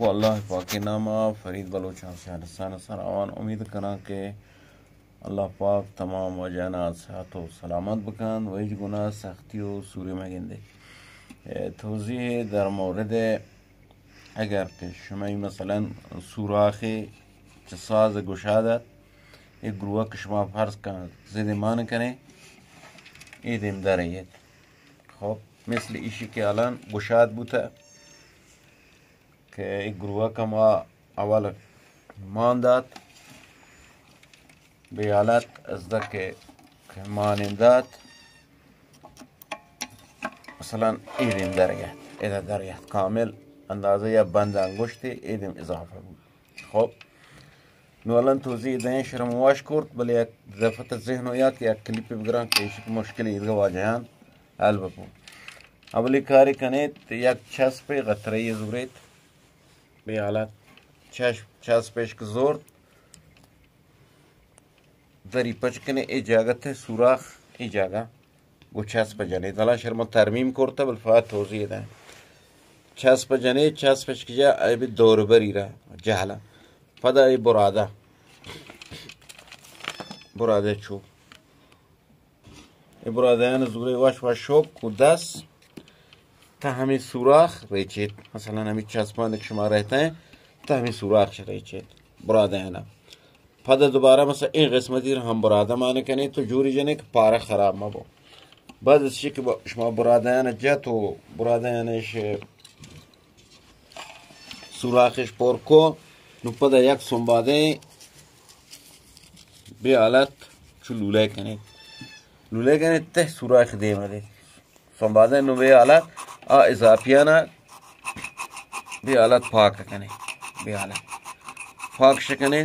و اللہ پاک ءِ نام ءَ فرید بلوچ آسیا رسانہ سر آوان امید کناں کہ اللہ پاک تمام واجہاں صحت و سلامت بکند و ہچ گناہ سختی و سوری مگندے۔ اے توضیح در مورد اگر کہ شمئی مثلاً سوراخے چہ ساز گشاد ات، اے گروہ کہ شما فرض کن زد مان کنے، اے دیم در ایت۔ خب، مثل ایشی کہ الان گشاد بوتہ کہ اے گروہ کہ ما اول مان دات، بے حالت از دہ کہ، کہ مان دات، مثلاً اے دیم در گیت، ادا در گیت، کامل اندازہ یا بند انگشتے اے دیم اضافہ بوت۔ خب، نو الان توضیح دیں شرم واش کرت، بلے یک دفعہ ذہن و یات یک کلیپ بگران کہ ایشی کہ مشکل ایدگہ واجہان حل بکن۔ اولی کاری کنیت، یک چسپ قطرے زوریت، بے حالت چسپ، چسپش کہ زورت، دری پچ کنے، اے جاگہ تہ سوراخ، اے جاگہ گو چسپ جنے۔ دلا شرما ترمیم کرتا، بل فقط توضیح دیں۔ چسپ جنے، چسپش کہ جا، اے بی دور بری را جہلا۔ پدا اے برادہ، برادہ چو۔ اے برادیان زورے وش وش شوک و دس تہ ہمیں سوراخ ریچیت۔ مثلاً ہمیں چسپان کہ شما رہتا ہیں، تہ ہمیں سوراخ چہ ریچیت برادیان۔ پدا دوبارہ مثلاً اے قسمتی را ہم برادہ مان کنے تو جوری جنے کہ پارہ خراب مہ بو۔ بعد از چی کہ با-، شما برادیان جت و برادیانش سوراخش پر کو، نو پدا یک سنبادیں بے حالت چو لولہ کنے۔ لولہ کنے تہ سوراخ دیم دے۔ سنبادیں نو بے حالت آ اضافیانا بے حالت پاک کنے۔ بے حالت پاک شکنے۔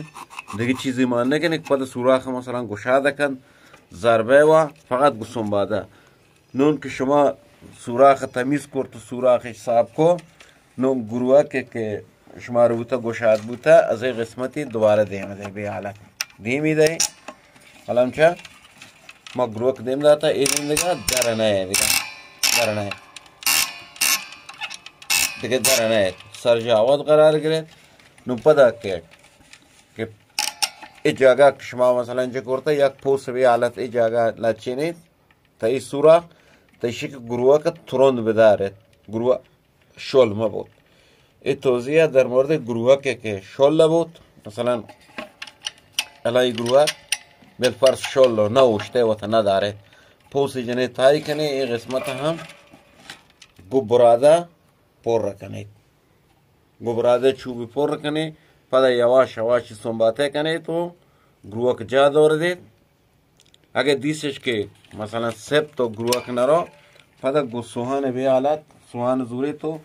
دیگه چیزی مان نکنے کہ پدا سوراخ مثلاً گشادہ کن، ضربہ وا فقط گو سنبادہ۔ نون کہ شما سوراخ تمیز کرت و سوراخش صاف کو، نون گروہ کہ، کہ شما روتا گشاد بوتا، از اے قسمتی دوبارہ دیم دے بے حالت۔ دیمی دے، حالا ہمچا ما گروہ کہ دیم داتا، اے دیم دگا در نہ ہے دگا۔ در نہ ہے۔ دگہ در نہ ہے۔ سر جا آواد قرار گرے۔ نون پدا کہ، کہ اے جاگہ کہ شما مثلاً چہ کرتا، یک پوس بے حالت اے جاگہ لچینے، تئی سوراخ، تئی شک گروہ کہ ترند بدارت، گروہ شل مہ بوت۔ اے توضیح در مورد گروہ کہ، کہ شل بوت، مثلاً الہی گروہ بالفرض شل نہ اوشتے وت نہ دارت۔ پوسی جنے تائی کنے، اے قسمت ہم گو برادہ پر کنے۔ گو برادہ چوبی پر کنے، پدا یواش یواش سنباتے کنے تو گروہ کہ جا دور دیت۔ اگہ دیستش کہ مثلاً سپت و گروک نرو، پدا گو سوہان بے حالت، سوہان زوری تو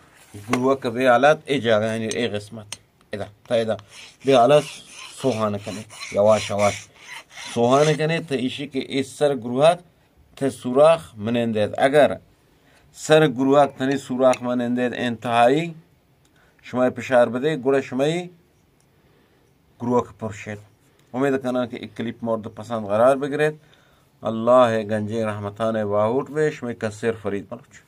گروک بے حالت، اے جاگہ یعنی اے قسمت، ادا، تا ادا، بے حالت سوہان کنے، یواش یواش سوہان کنے، تا ایشی کہ اے سر گروک تہ سوراخ منندید۔ اگر سر گروک تنی سوراخ منندید انتہائی، شما پشار بدے، گڑا شمئی گروک پرشیت۔ امید کناں کہ اے کلیپ مورد پسند قرار بگریت۔ اللہ گنجیں رحمتان واہوٹ بے، شمئی کسیر فرید بلوچ۔